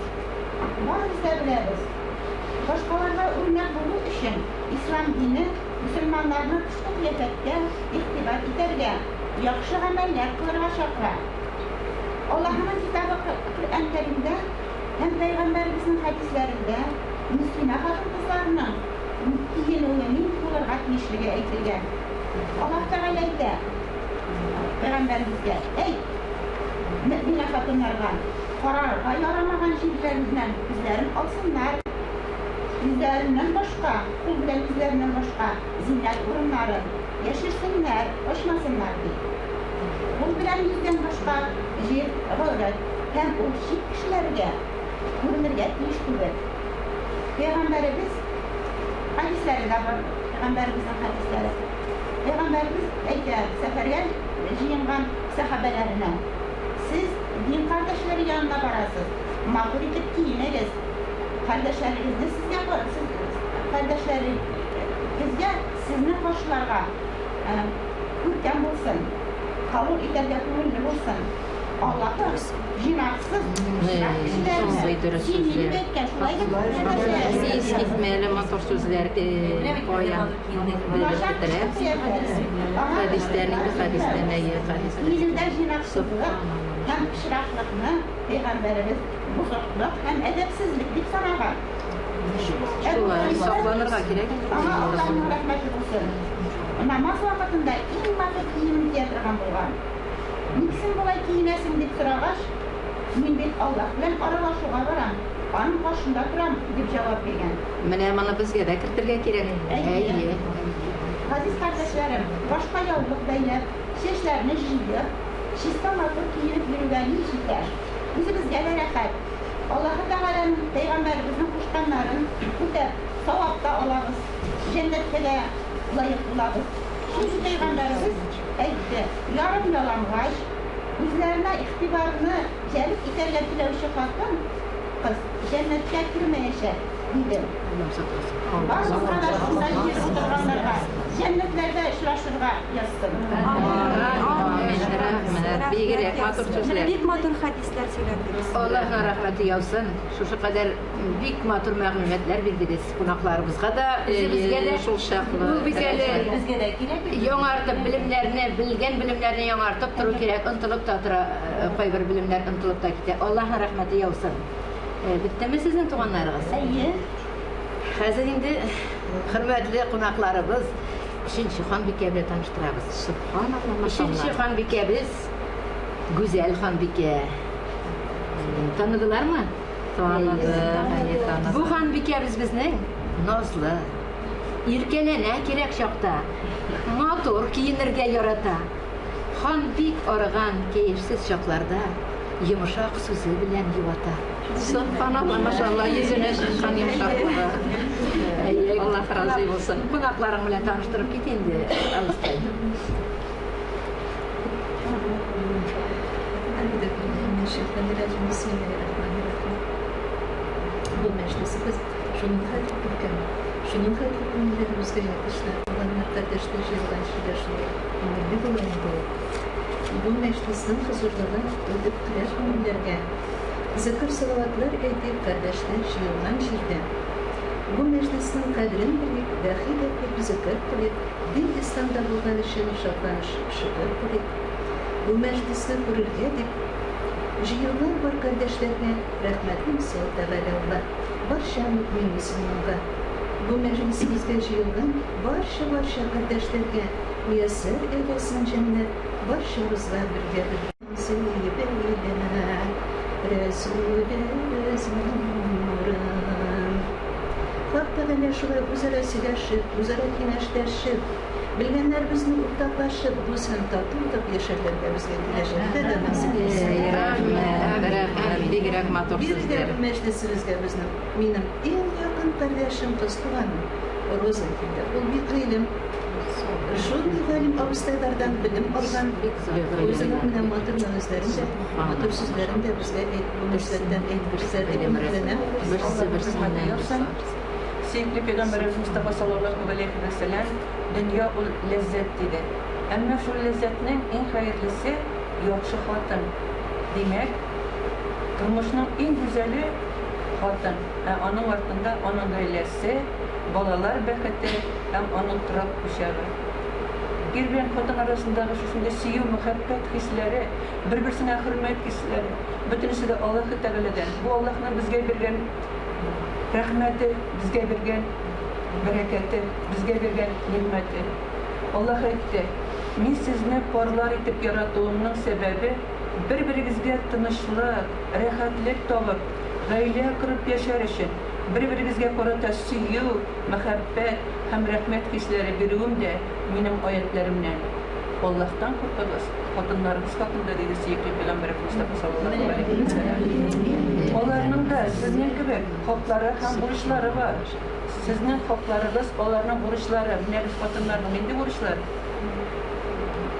Барыбыз да беләбез. Башкаларга үрнәк булу өчен ислам дине мөселманнарны тышкы кыяфәткә игътибар итәргә, яхшы гамәлләр кылырга чакыра. Аллаһының китабы Коръән Кәримдә һәм пәйгамбәребезнең хәдисләрендә мөслимә хатын-кызларының киенүе нинди булырга тиешлеге әйтелгән. Аллаһ Тәгалә әйтә пәйгамбәребезгә: "Әйт, мөэминә хатыннарга, Карарга ярамаган җирләреннән күзләрен алсыннар. Йөзләреннән башка, кул белән йөзләреннән башка зиннәт урыннарын яшерсеннәр, ачмасыннар, ди. Кул белән йөздән башка җир гаурәт һәм ул чит кешеләргә күренергә тиеш түгел. Пәйгамбәребез хәдисләре дә бар, пәйгамбәребезнең хәдисләре. Пәйгамбәребез әйтә, сәфәргә җыенган сәхабәләренә, Сез дин кардәшләре янына барасыз, матур итеп киенегез, кардәшләрегезне сезгә кардәшләрегезгә сезне каршыларга күркәм булсын, кабул итәргә күңелле булсын. Аллаһы җыйнаксыз, пычрак кешеләрне сөйми дип әйткән, шулай бит, кардәшләр? Искитмәле матур сүзләр, каян белеп бетерә. Хәдистән инде, хәдистән, әйе, хәдистән. Киенүдә җыйнаксызлык һәм пычраклыкны пәйгамбәребез бозыклык һәм әдәпсезлек дип санаган. Шулай, сакланырга кирәк инде. Аңа Аллаһның рәхмәте булсын. Намаз вакытында иң матур киемен кия торган булган. Ник син болай киенәсең, дип сорагач, Мин бит Аллаһ белән аралашуга барам, аның каршында торам, дип җавап биргән. Менә моны безгә дә кертергә кирәк. Әйе. Газиз кардәшләрем, башка яулык бәйләп, чәчләрне җыеп, чиста матур киенеп йөрүгә ни җитә? Үзебезгә дә рәхәт. Аллаһы Тәгаләнең, пәйгамбәребезнең кушканнарын үтәп, савап та алабыз, җәннәткә дә лаек булабыз. Чөнки пәйгамбәребез әйтте, Ярым ялангач, үзләренә игътибарны җәлеп итәргә теләүче хатын, кыз җәннәткә кермәячәк, диде. Барыбызга да шунда җыелып утырганнарга җәннәтләрдә очрашырга язсын. Амин, рәхмәт. Бигрәк матур сүзләр. Бик матур хәдисләр сөйләдегез. Аллаһның рәхмәте яусын. Шушы кадәр бик матур мәгълүматлар бирдегез кунакларыбызга да, үзебезгә дә. Шул чаклы. Бу бит әле Безгә дә кирәк бит. яңартып белемнәрне, белгән белемнәрне яңартып тору кирәк, онытылып та тора, кайбер белемнәр онытылып та китә. Аллаһның рәхмәте яусын. Беттеме сезнең туганнарыгыз? Әйе. Хәзер инде хөрмәтле кунакларыбыз, өченче ханбикә белән таныштырабыз. Сөбханалла, Өченче ханбикәбез Гүзәл ханбикә. Таныдылармы? Таныды, әйе, таныды. Бу ханбикәбез безнең назлы, иркәләнә кирәк чакта, матур киенергә ярата. Хан бик арыган, кәефсез чакларда йомшак сүзе белән юата. Сөбханалла, машалла, йөзенә чыккан йомшаклыгы. Әйе. Аллаһ разый булсын. Кунакларың белән таныштырып кит инде, абыстай. Бу мәҗлесебез шуның хәтле күркәм, шуның хәтле күңелләребезгә ятышлы, туганнар, кардәшләр җыелган җирдә шулай күңелле була инде ул. Бу мәҗлеснең хозурлыгы үтеп керә күңелләргә. Зикер-салаватлар әйтик, кардәшләр җыелган җирдә. Бу мәҗлеснең кадерен белик, дәхи дә күп зикер кылыйк, дин исламда булган өчен шатланышып шөкер кылыйк. Бу мәҗлесне күрергә дип җыелган бар кардәшләргә рәхмәтем сал Тәгалә Алла, барча мөэмин мөселманга. Бу мәҗлесебезгә җыелган барча-барча кардәшләргә мияссәр әйләсен җәннәт, барчабызга бергә-бергә. Сөйләйлә Рәсүлебезнең нурын. Хак Тәгалә шулай үзара сөйләшеп, үзара киңәшләшеп, белгәннәребезне уртаклашып, дус һәм тату итеп яшәрләргә безгә киләчәктә дә насыйп итсен. Рәхмәт, рәхмәт, бигрәк матур Бирегә сүзләр. мәҗлесебезгә безнең минем иң якын кардәшем, кыз туганым Роза килде. Ул бик гыйлем. Шундый галим абыстайлардан белем алган. Бик зур гыйлем. Үзенең менә матур мәгазьләрен дә, матур сүзләрен дә безгә әйтеп, бу мөрсәттән әйтеп бирсә дип өметләнәм. Берсе берсеннән. Сөекле пәйгамбәребез Мостафа саллаллаһу галәйһи вә сәлләм, дөнья ул ләззәт, диде. Әмма шул ләззәтнең иң хәерлесе, яхшы хатын. Димәк, тормышның иң гүзәле, хатын, ә аның артында аның гаиләсе, балалар бәхете һәм аның торак учагы. Ир белән хатын арасындагы шушындый сөю, мәхәббәт хисләре, бер-берсенә хөрмәт хисләре, бөтенесе дә Аллаһы Тәгаләдән. Бу Аллаһның безгә биргән рәхмәте, безгә биргән бәрәкәте, безгә биргән нигъмәте. Аллаһ әйтте, Мин сезне парлар итеп яратуымның сәбәбе, Бер-берегезгә тынычлык, рәхәтлек табып, гаилә корып яшәр өчен, бер-берегезгә карата сөю, мәхәббәт һәм рәхмәт хисләре бирүем дә минем аятьләремнән. Аллаһтан куркыгыз, хатыннарыгыз хакында, диде сөекле пәйгамбәребез Мостафа саллаллаһу галәйһи вә сәлләм. Аларның да сезнең кебек хаклары һәм бурычлары бар. Сезнең хакларыгыз, аларның бурычлары. Менә без хатыннарның нинди бурычлар?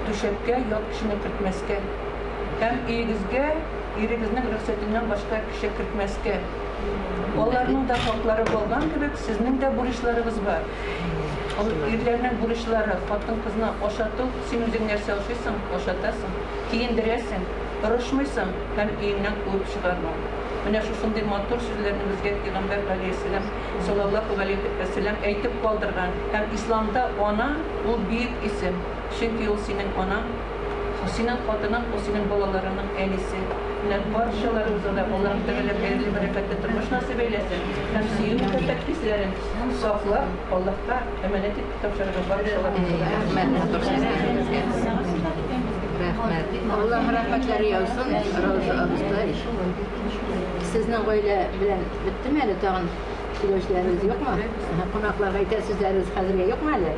Түшәккә ят кешене кертмәскә. Һәм өегезгә ирегезнең рөхсәтеннән башка кеше кертмәскә. Аларның да хаклары булган кебек, сезнең дә бурычларыгыз бар. Ул ирләрнең бурычлары, хатын-кызны ашату, син үзең нәрсә ашыйсың, ашатасың, киендерәсең, орышмыйсың һәм өеңнән куып чыгармау. Менә шушындый матур сүзләрне безгә Пәйгамбәр галәйһиссәлам, саллаллаһу галәйһи вә сәлләм, әйтеп калдырган. Һәм исламда ана, ул бөек исем, чөнки ул синең анаң, синең хатының, ул синең балаларыңның әнисе. Менә барчаларыбызга да Аллаһ Тәгалә хәерле, бәрәкәтле тормыш насыйп әйләсен һәм сөю мәхәббәт хисләрен саклап, Аллаһка әманәт итеп тапшырырга барчаларыбызга да. Рәхмәт матур сүзләрегезгә. Рәхмәт. Аллаһ рәхмәтләре яусын, Рауза абыстай. Сезнең гаилә белән беттеме әле тагын сөйләүчеләрегез юкмы? Кунакларга әйтәр сүзләрегез хәзергә юкмы әле?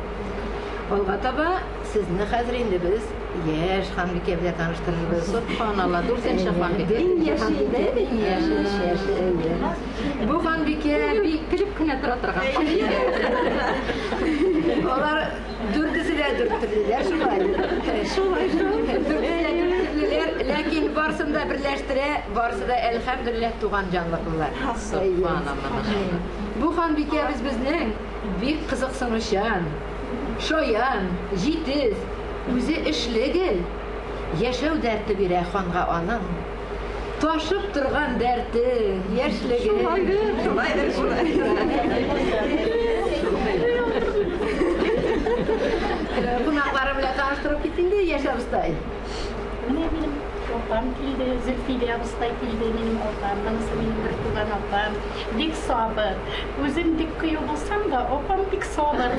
Алга таба сезне хәзер инде без яшь ханбикә белән таныштырырбыз. Субханалла, дүртенче ханбикә. Иң яше инде, иң яше, яше, әйе. Бу ханбикә бик көлеп кенә тора торган. Алар дүртесе дә дүрт төрлеләр шулай. Шулай шул. Дүртесе дә дүрт төрлеләр, ләкин барысын да берләштерә, барысы да әлхәмдүлилләһ туган җанлыклылар. Субханалла, машалла. Бу ханбикәбез безнең бик кызыксынучан, шаян, җитез, үзе эшле гел. Яшәү дәрте бирә ханга аның. Ташып торган дәрте, яшьлеге. Шулайдыр, шулайдыр, шулай. Кунаклары белән таныштырып кит инде, яшь абыстай. Менә минем апам килде, Зөлфидә абыстай килде, минем апам, монысы минем бертуган апам. Бик сабыр. Үзем бик кыю булсам да, апам бик сабыр.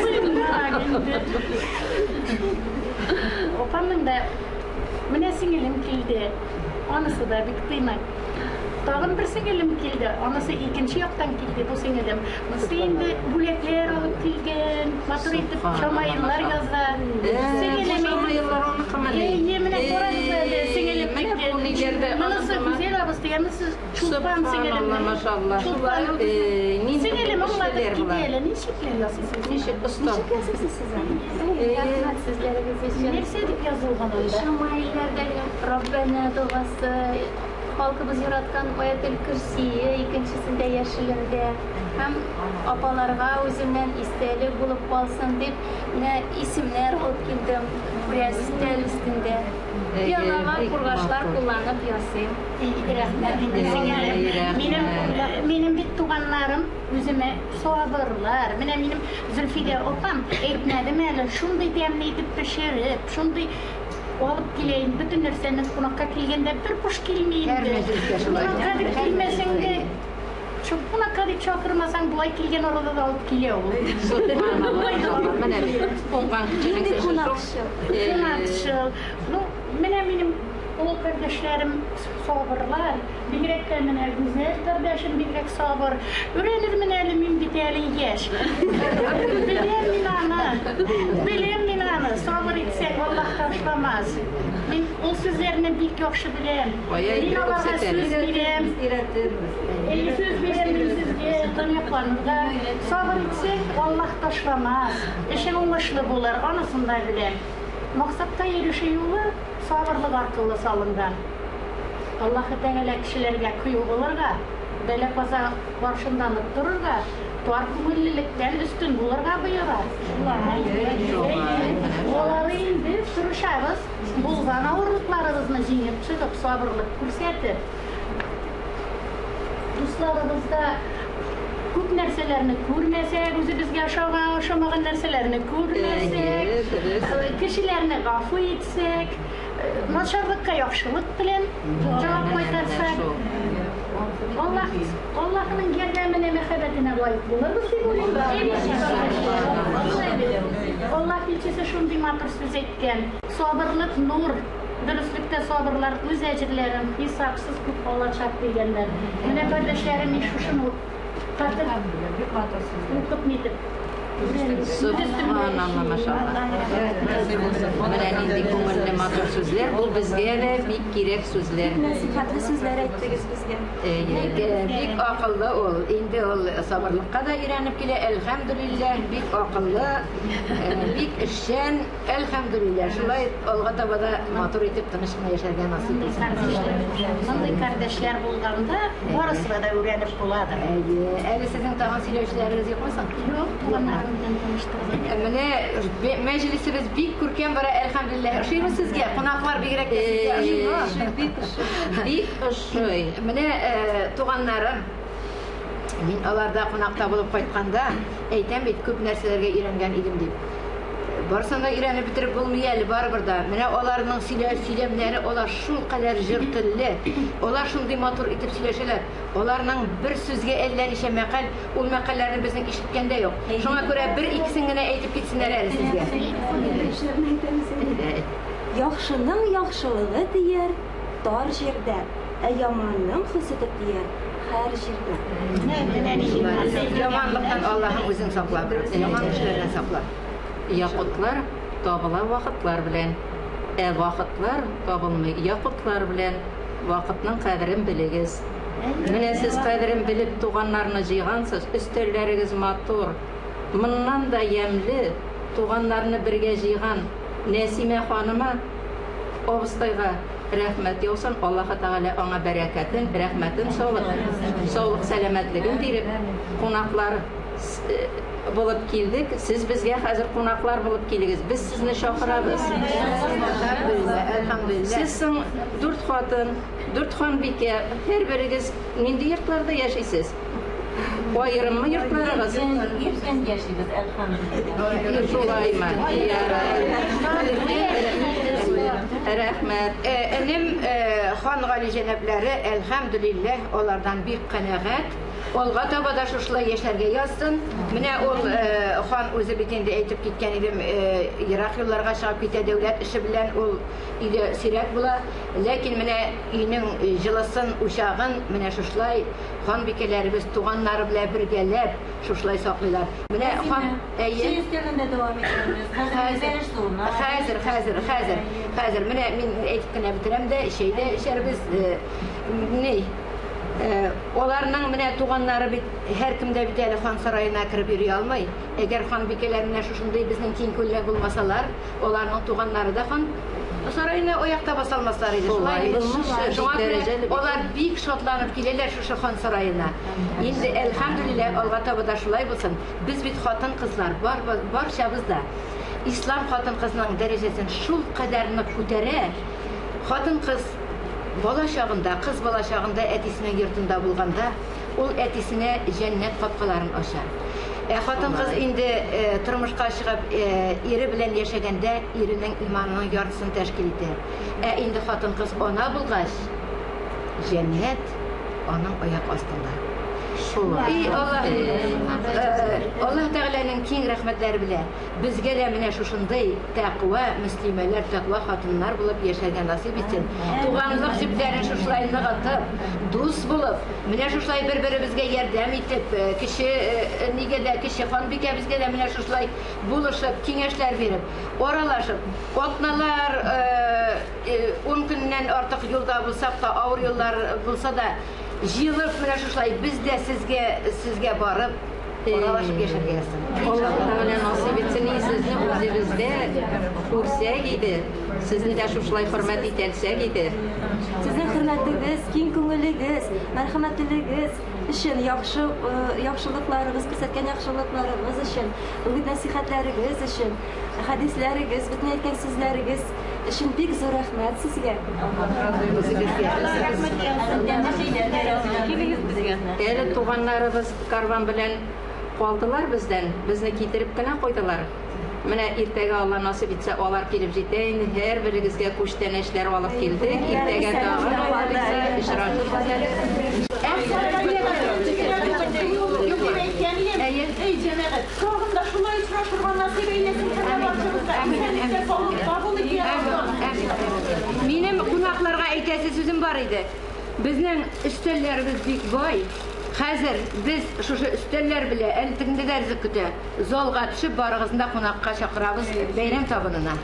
Сыйнак инде. Апамның да менә сеңелем килде. Анысы да бик тыйнак. Тагын бер сеңелем килде. Анысы икенче яктан килде бу сеңелем. Монысы инде бүләкләр алып килгән, матур итеп шамаиллар яза. Сеңелем шамаиллар аныкымыни? Әйе, менә карагыз әле, сеңелем Менә бу ниләрдә Монысы Гүзәл абыстай, монысы Чулпан сеңелем. Машалла. Чулпан. Нинди Сеңелем аңлатып эшлеләр китә болар. әле, ничекләр ясыйсыз? Ничек оста. Ничек ясыйсыз сез аны? Рәхмәт сүзләрегез өчен. Нәрсә дип язылган анда? Шамаилләрдә Раббәнә догасы, халкыбыз яраткан Аятел Көрсие, икенчесендә яшелендә. Һәм апаларга үземнән истәлек булып калсын дип, менә исемнәр алып килдем. Бераз өстәл өстендә. Пиалага кургашлар кулланып ясыйм. Рәхмәт инде сеңелем. Минем минем бит туганнарым үземә сабырлар. Менә минем Зөлфидә апам әйтмәдем әле, шундый тәмле итеп пешереп, шундый алып килә инде бөтен нәрсәне кунакка килгәндә бер буш килми Һәр инде. мәҗлескә шулай. Кунакка дип килмәсәң дә, шул кунакка дип чакырмасаң, болай килгән арада да алып килә ул. Субханалла, менә бит уңган кешенең Нинди эше шул. кунакчыл. Кунакчыл. Ну, менә минем олы кардәшләрем сабырлар. Бигрәк тә менә Гүзәл кардәшем бигрәк сабыр. Өйрәнермен әле мин бит әле яшь. Беләм мин аны. Беләм мин аны. Сабыр итсәң, Аллаһ ташламас. Мин ул сүзләрне бик яхшы беләм. Кая Мин инде аларга күрсәтәле. сүз бирәм. Өйрәтербез. Әй, сүз бирәм мин сезгә, тынычланырга. Сабыр итсәң, Аллаһ ташламас. Эшең уңышлы булыр, анысын да беләм. Максатка ирешү юлы сабырлык аркылы салынган. Аллаһ Тәгалә кешеләргә кыю булырга, бәла каза каршында нык торырга, тар күңеллелектән өстен булырга боера. Алары инде тырышабыз, булган авырлыкларыбызны җиңеп чыгып, сабырлык күрсәтеп, дусларыбызда күп нәрсәләрне күрмәсәк, үзебезгә ошаган, ошамаган нәрсәләрне күрмәсәк, кешеләрне гафу итсәк, начарлыкка яхшылык белән җавап кайтарсак, Аллаһ Аллаһның ярдәменә, мәхәббәтенә лаек булырбыз дип уйлыйм. Аллаһ илчесе шундый матур сүз әйткән. Сабырлык нур, Дөреслектә сабырлар үз әҗерләрен хисапсыз күп алачак дигәннәр. Менә кардәшләрем, мин шушыны хәтер укып нитеп. Субханалла, машалла. Менә нинди күңелле матур сүзләр. Бу безгә дә бик кирәк сүзләр. Нәсихәтле сүзләр әйттегез безгә. Бик акыллы ул. Инде ул сабырлыкка да өйрәнеп килә. Әлхәмдүлилләһ, бик акыллы, бик эшчән. Әлхәмдүлилләһ, шулай алга таба да матур итеп тыныч кына яшәргә насыйп итсен. Мондый кардәшләр булганда барысына да өйрәнеп буладыр. Әйе, әле сезнең тагын сөйләүчеләрегез юкмы соң? Юк, туганнарым белән таныштырдым. Менә мәҗлесебез бик күркәм бара, әлхәмдүлилләһ. Ошыймы сезгә? Кунаклар бигрәк тә сезгә ошыймы? Бик ошый. Бик ошый. Менә туганнарым, мин аларда кунакта булып кайтканда, әйтәм бит, күп нәрсәләргә өйрәнгән идем дип. Барысын да өйрәнеп бетереп булмый әле барыбер да. Менә аларның сөйләмнәре, алар шулкадәр җыр телле, алар шундый матур итеп сөйләшәләр. Аларның бер сүзгә әллә ничә мәкаль, ул мәкальләрне безнең ишеткән дә юк. Шуңа күрә бер икесен генә әйтеп китсеннәр әле сезгә. Яхшының яхшылыгы тияр тар җирдә, ә яманның хөсете тияр һәр җирдә. Яманлыктан Аллаһым үзең сакла, яман кешеләрдән сакла. Якутлар табыла вакытлар белән, ә вакытлар табылмый якутлар белән. Вакытның кадерен белегез. Менә сез кадерен белеп туганнарны җыйгансыз, өстәлләрегез матур. Моннан да ямьле туганнарны бергә җыйган Нәсимә ханыма, абыстайга рәхмәт яусын. Аллаһы Тәгалә аңа бәрәкәтен, рәхмәтен салып, саулык, сәламәтлеген биреп, кунаклар булып килдек. Сез безгә хәзер кунаклар булып килегез. Без сезне чакырабыз. Әлхәмдүлилләһ. Сез соң дүрт хатын, дүрт ханбикә, һәрберегез нинди йортларда яшисез? Аерыммы йортларыгыз? Иркен яшибез, әлхәмдүлилләһ. Шулаймы? Рәхмәт. Энем хан гали җәнәпләре, әлхәмдүлилләһ, алардан бик канәгать. Алга таба да шушылай яшәргә язсын. Менә ул хан үзе бит инде әйтеп киткән идем, ерак юлларга чыгып китә дәүләт эше белән, ул өйдә сирәк була. Ләкин менә өйнең җылысын, учагын менә шушылай ханбикәләребез туганнары белән бергәләп шушылай саклыйлар. Менә хан, әйе. Чәй өстәлендә дәвам итәбез. Хәзер, хәзер, хәзер, хәзер. Менә мин әйтеп кенә бетерәм дә, чәй дә эчәрбез. Ни? Аларның менә туганнары бит һәркем дә бит әле хан сараена кереп йөри алмый. Әгәр ханбикәләр менә шушындый безнең киң күлле булмасалар, аларның туганнары да хан сараена аякта баса алмаслар иде. Шулай бит. Шуңа күрә алар бик шатланып киләләр шушы хан сараена. Инде әлхәмдүлилләһ, алга таба да шулай булсын. Без бит хатын-кызлар, барчабыз да ислам хатын-кызның дәрәҗәсен шул кадәр нык күтәрә. Хатын-кыз бала чагында, кыз бала чагында әтисенең йортында булганда, ул әтисенә җәннәт капкаларын ача. Ә хатын-кыз инде тормышка чыгып, ире белән яшәгәндә, иренең иманының яртысын тәшкил итә. Ә инде хатын-кыз ана булгач, җәннәт аның аяк астында. И Аллаһ, Аллаһ Тәгаләнең киң рәхмәтләре белән безгә дә менә шушындый тәкъва мөслимәләр, тәкъва хатыннар булып яшәргә насыйп итсен. Туганлык җепләрен шушылай ныгытып, дус булып, менә шушылай бер-беребезгә ярдәм итеп, кече нигә дә, кече ханбикәбезгә дә менә шушылай булышып, киңәшләр биреп, аралашып, атналар, 10 көннән артык юлда булсак та, авыр юллар булса да, җыелып менә шушылай без дә сезгә барып, аралашып яшәргә язсын. Аллаһ Тәгалә насыйп итсен, и сезне үзебездә күрсәк иде, сезне дә шушылай хөрмәт итәлсәк иде. Сезнең хөрмәтегез, киң күңелегез, мәрхәмәтлелегез өчен, яхшы яхшылыкларыгыз, күрсәткән яхшылыкларыгыз өчен, үгет нәсихәтләрегез өчен, хәдисләрегез, бөтен әйткән сүзләрегез өчен бик зур рәхмәт сезгә. Әле туганнарыбыз карван белән калдылар бездән, безне китереп кенә куйдылар. Менә иртәгә Алла насыйп итсә, алар килеп җитә инде. Һәр берегезгә күчтәнәчләр алып килдек. Иртәгә тагын очрашырбыз әле. Әй, җәмәгать, тагын да шулай очрашырга насыйп әйләсен һәр барчабызга. Исәнлектә саулык кабул ит, я Раббым. Минем әйтәсе сүзем бар иде. Безнең өстәлләребез бик бай. Хәзер без шушы өстәлләр белә, әле тегендә дә ризык көтә. Залга төшеп, барыгызны да кунакка чакырабыз бәйрәм табынына.